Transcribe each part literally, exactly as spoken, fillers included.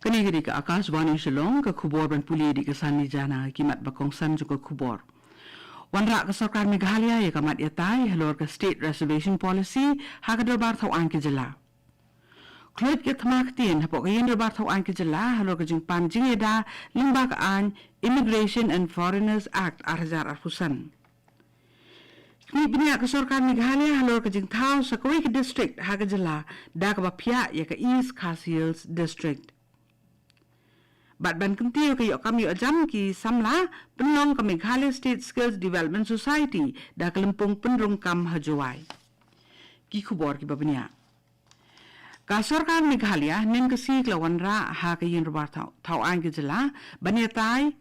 Kane ka dei ka Akashvani Shillong, ka khubor ban pule da ka Sani Jana. Ki mat ba kongsan jong ka khubor. Wanrah ka sorkar Meghalaya ïa ka mat ïatai halor ka State Reservation Policy ha ka dorbar thaw aiñ ka jylla. Khluid ka thma ktien hapoh ka ïing dorbar thaw aiñ ka jylla halor ka jingpan jingïada lyngba ka aiñ Immigration and Foreigners Act ar hajar arphew san. Khmih bniah ka sorkar Meghalaya halor ka jingthaw sa kawei ka district ha ka jylla da kaba phiah ïa ka East Khasi Hills District. Bad ban kyntiew ka ïoh kam ïoh jam ki samla, pynlong ka Meghalaya State Skills Development Society da ka lympung pynrung kam ha Jowai. Ki khubor kiba bniah. Ka sorkar Meghalaya hynnin ka sngi ka la wanrah ha ka ïing dorbar thaw, thaw aiñ ka jylla ban ïatai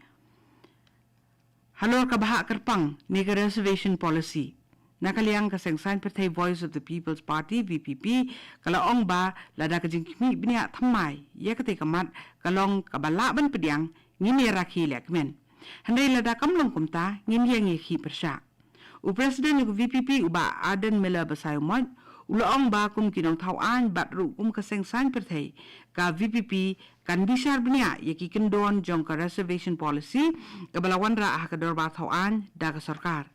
halor ka bhah kyrpang ne ka reservation policy. Na ka liang ka seng saiñ pyrthei Voice of the People's Party, V P P, ka la ong ba lada ka jingkhmih bniah thymmai ïa katei ka mat ka long kaba lah ban pdiang, ngin ïa rakhe lehkmen. Hynrei lada kam long kumta, ngin ïeng ïakhih pyrshah. U President u V P P u Bah Ardent Miller Basaiawmoit u la ong ba kum ki nongthaw aiñ bad ruh kum ka seng saiñ pyrthei, ka V P P kan bishar bniah ïa ki kyndon jong ka reservation policy kaba la wanrah ha ka dorbar thaw aiñ da ka sorkar.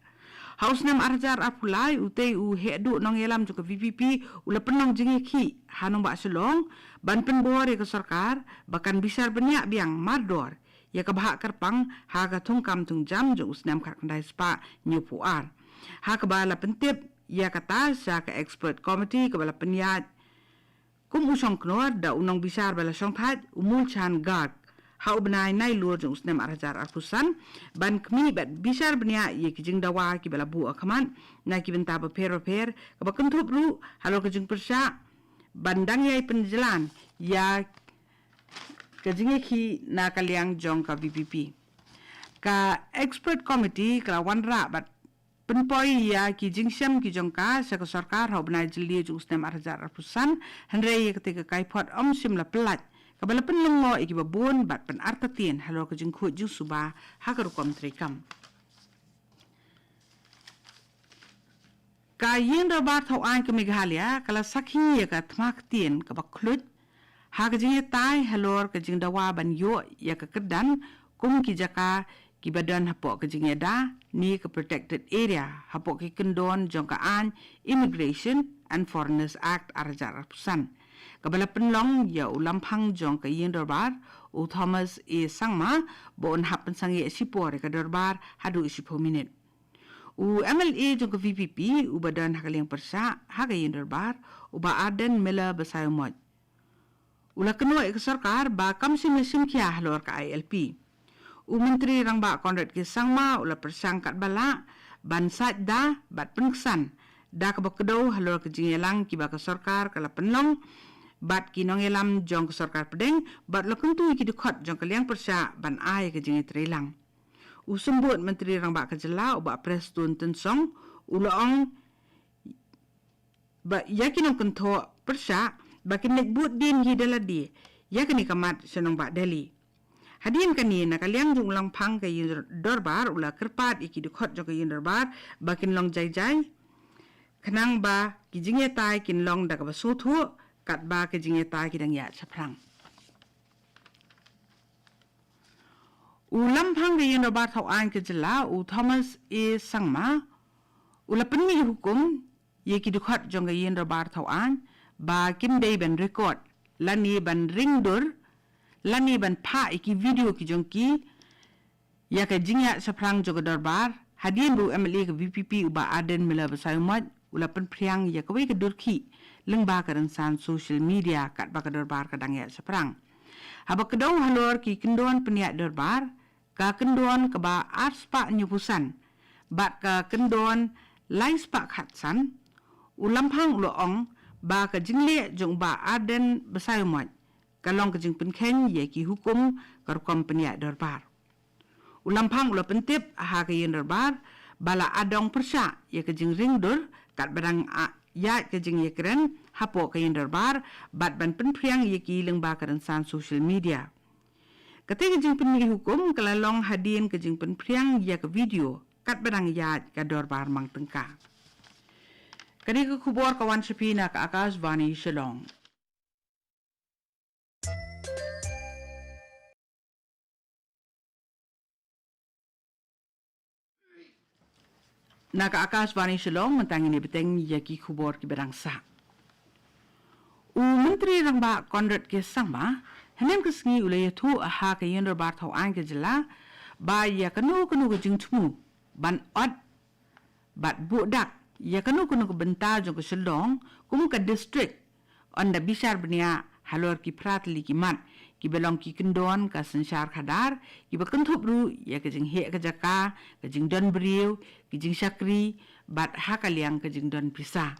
Ha u snem ar hajar arphew lai, utei u heh duh nongïalam jong ka V P P u la pynlong jingïakhih ha nongbah Shillong ban pynbor ïa ka sorkar ba kan bishar bniah biang mardor ïa ka bhah kyrpang ha ka thungkam thungjam jong u snem khatkhyndai spah hynñiewphew ar. Ha kaba la pyntip ïa kata sha ka expert committee kaba la pynïaid kum u shongknor da u nongbishar ba la shongthait, u Moolchand Garg, ha u bnai Nailur jong u snem ar hajar arphew san, ban khmih bad bishar bniah ïa ki jingdawa kiba la buh ha khmat na ki bynta bapher bapher, kaba kynthup ruh halor ka jingpyrshah ban dang ïai pynjlan ïa ka jingïakhih na ka liang jong ka V P P. Ka expert committee ka la wanrah bad pynpoi ïa ki jingshem ki jong ka sha ka sorkar ha u bnai Jylliew jong u snem ar hajar arphew san, hynrei ïa katei ka kaiphod ym shym la pyllait, kaba la pynlyngngoh ïa kiba bun bad pynartatien halor ka jingkhuid jingsuba ha ka rukom treikam. Ka ïing dorbar thaw aiñ ka Meghalaya ka la sakhi ïa ka thma ktien kaba khluid ha ka jingïatai halor ka jingdawa ban ïoh ïa ka kyrdan kum ki jaka kiba don hapoh ka jingïada ne ka protected area hapoh ki kyndon jong ka aiñ Immigration and Foreigners Act ar hajar arphew san, kaba la pynlong ïa u lamphang jong ka ïing dorbar, u Thomas A Sangma, ba un hap pynsangeh shipor ïa ka dorbar haduh shiphew minit. U M L A jong ka V P P uba don ha ka liang pyrshah ha ka ïing dorbar, u Bah Ardent Miller Basaiawmoit, u la kynnoh ïa ka sorkar ba kam shym la shim khia halor ka I L P. U Myntri Rangbah Conrad K Sangma u la pyrshang katba lah ban said da bad pynksan da kaba kdew halor ka jingïalang kiba ka sorkar ka la pynlong bad ki nongïalam jong ka sorkar pdeng, bad u la kyntu ïa ki dkhot jong ka liang pyrshah ban ai ka jingïatreilang. U Symbud Myntri Rangbah ka jylla, u Bah Prestone Tynsong, u la ong ba ïa ki nongkynthoh pyrshah ba kin leit bud dien hi da lade ïa kane ka mat sha nongbah Delhi. Hadien kane, na ka liang jong u lamphang ka ïing dorbar u la kyrpad ïa ki dkhot jong ka ïing dorbar ba kin long jai jai, khnang ba ki jingïatai kin long da kaba sngewthuh katba ka jingïatai ki dang ïaid shaphrang. U lamphang ka ïing dorbar thaw aiñ ka jylla, u Thomas A Sangma, u la pynmih hukum ïa ki dkhot jong ka ïing dorbar thaw aiñ ba kim dei ban record lane ban ring dur lane ban phah ïa ki video ki jong ki ïa ka jingïaid shaphrang jong ka dorbar, hadien ba u M L A ka V P P u Bah Ardent Miller Basaiawmoit u la pynphriang ïa kawei ka dur khih lyngba ka rynsan social media katba ka dorbar ka dang ïaid shaphrang. Haba kdew halor ki kyndon pynïaid dorbar, ka kyndon kaba ar spah hynñiewphew san bad ka kyndon lai spah khatsan, u lamphang u la ong ba ka jingleh jong u Bah Ardent Basaiawmoit ka long ka jingpynkheiñ ïa ki hukum ka rukom pynïaid dorbar. U lamphang u la pyntip ha ka ïing dorbar ba la adong pyrshah ïa ka jingring dur katba dang ïaid ka jingïakren hapoh ka ïing dorbar bad ban pynphriang ïa ki lyngba ka rynsan social media. Katei ka jingpynmih hukum ka la long hadien ka jingpynphriang ïa ka video katba dang ïaid ka dorbar mang tyngka. Kane ka khubor ka wan sha phi na ka Akashvani Shillong. Na ka Akashvani Shillong, mynta ngin ïa bteng ïa ki khubor kiba dang sah. U Myntri Rangbah Conrad K Sangma, hynnin ka sngi u la ïathuh ha ka Ïingdorbar Thawaiñ ka jylla, ba ïa kano kano ka jingthmu ban ot bad buh dak ïa kano kano ka bynta jong ka Shillong kum ka district, ynda bishar bniah halor ki phra tylli ki mat, kiba long ki kyndon ka synshar khadar, kiba kynthup ruh ïa ka jingheh ka jaka, ka jingdon briew, ki jingshakri, bad ha ka liang ka jingdon pisa.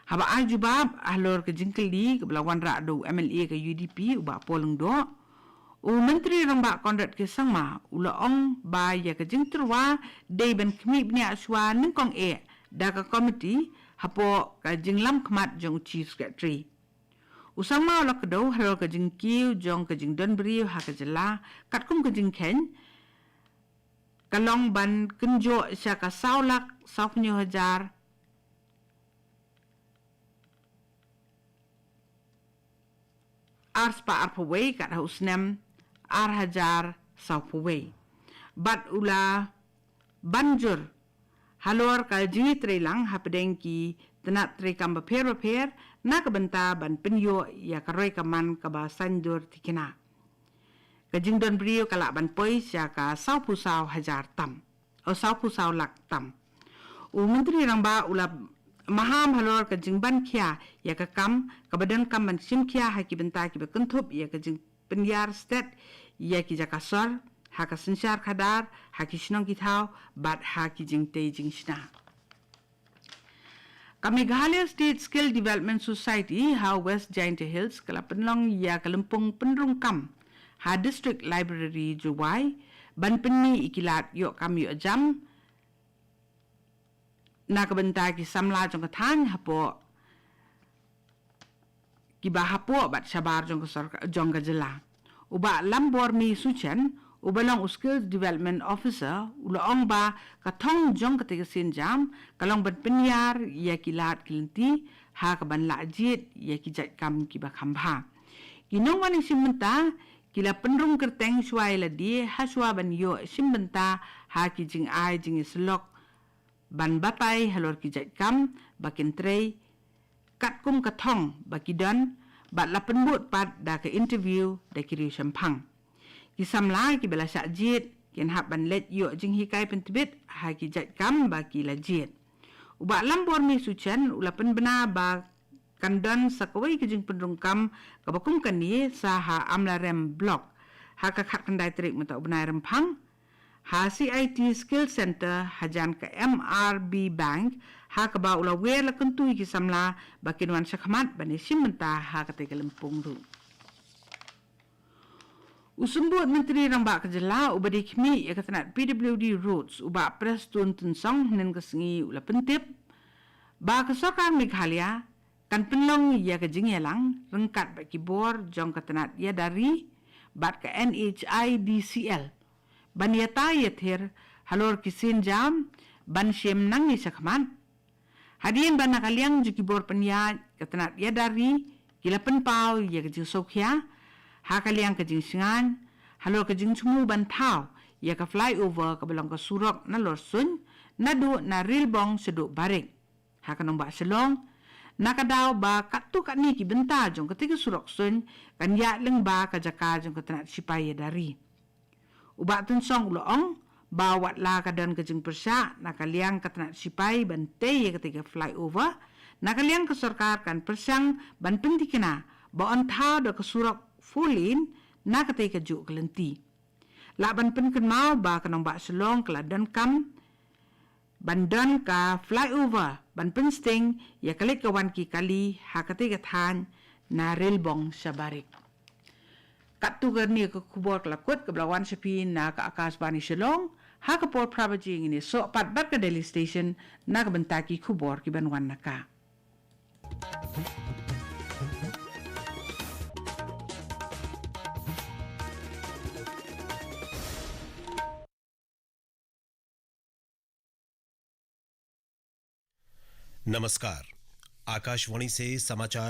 Haba ai jubab halor ka jingkylli kaba la wanrah da u M L A ka U D P, u Bah Paul Lyngdoh, u Myntri Rangbah Conrad K Sangma u la ong ba ïa ka jingtyrwa dei ban khmih bniah shuwa nyngkong eh da ka komiti hapoh ka jinglam khmat jong u Chief Secretary. U Sangma u la kdew halor ka jingkiew jong ka jingdon briew ha ka jylla, katkum ka jingkheiñ ka long ban kynjoh sha ka saw lak sawphew hynñiew hajar ar spah arphew wei kat ha u snem ar hajar sawphew wei. Bad u la ban jur halor ka jingïatreilang hapdeng ki tnat treikam bapher bapher na ka bynta ban pynïoh ïa ka roi ka man kaba saiñdur thikna. Ka jingdon briew ka lah ban poi sha ka sawphew saw hajar tam. O, sawphew saw lak tam. U Myntri Rangbah u la maham halor ka jingban khia ïa ka kam kaba donkam ban shim khia ha ki bynta kiba kynthup ïa ka jingpynïar stet ïa ki jaka sor, ha ka synshar khadar, ha ki shnong ki thaw, bad ha ki jingtei jingshna. Ka Meghalaya State Skill Development Society ha West Jaintia Hills ka la pynlong ïa ka lympung pynrung kam ha District Library Jowai, ban pynmih ïa ki lad ïoh kam ïoh jam na ka bynta ki samla jong ka thaiñ hapoh, kiba hapoh bad shabar jong ka sorkar, jong ka jylla. U Bah Lambormi Suchen, uba long u Skills Development Officer, u la ong ba ka thong jong katei ka sienjam ka long ban pynïar ïa ki lad ki lynti ha kaban lah jied ïa ki jait kam kiba kham bha. Ki nongwan ïashim bynta ki la pynrung kyrteng shuwa ïa lade ha shuwa ban ïoh shim bynta ha ki jingai jingïasyllok ban batai halor ki jait kam ba kin trei katkum ka thong ba ki don, bad la pynbud pat da ka interview da ki riewshemphang. Ki samla kiba la shah jied kin hap ban leit ïoh jinghikai pyntbit ha ki jait kam ba ki la jied. U Bah Lambormi Suchen u la pynbna ba kan don sa kawei ka jingpynrung kam kaba kum kane sa ha Amlarem Block ha ka khatkhyndai tarik mynta u bnai Rymphang, ha C I T Skill Center hajan ka M R B Bank, ha kaba u la wer la kyntu ïa ki samla ba kin wan shakhmat ban ïashim bynta ha katei ka lympung ruh. U Symbud Myntri Rangbah ka jylla uba dei khmih ïa ka tnat P W D Roads, u Bah Prestone Tynsong, hynnin ka sngi u la pyntip ba ka sorkar Meghalaya kan pynlong ïa ka jingïalang ryngkat bad ki bor jong ka tnat ïada ri bad ka N H I D C L ban ïatai ïathir halor ki sienjam ban shim nangne shakhmat. Hadien ba na ka liang jong ki bor pynïaid ka tnat ïada ri ki la pynpaw ïa ka jingsngewkhia ha ka liang ka jingshngaiñ halor ka jingthmu ban thaw ïa ka flyover kaba long ka surok nalor suiñ, naduh na Rilbong shaduh Barik. Ha ka nongbah Shillong, na ka daw ba katto katne ki bynta jong katei ka surok suiñ kan ïaid lyngba ka jaka jong ka tnat shipai ïada ri. U Bah Tynsong u la ong ba watla ka don ka jingpyrshah na ka liang ka tnat shipai ban tei ïa katei ka flyover, na ka liang ka sorkar kan pyrshang ban pynthikna ba yn thaw da ka surok four lane na katei kajuh ka lynti. Lah ban pynkynmaw ba ka nongbah Shillong ka la donkam ban don ka flyover ban pynsting ïa ka leit ka wan ki kali ha katei ka thaiñ na Rilbong sha Barik. Katto katne ka khubor ka la kut kaba la wan sha phi na ka Akashvani Shillong. Ha ka por phra baje ngin ïasoh pat bad ka Delhi Station na ka bynta ki khubor kiban wan na ka. नमस्कार। आकाशवाणी से समाचार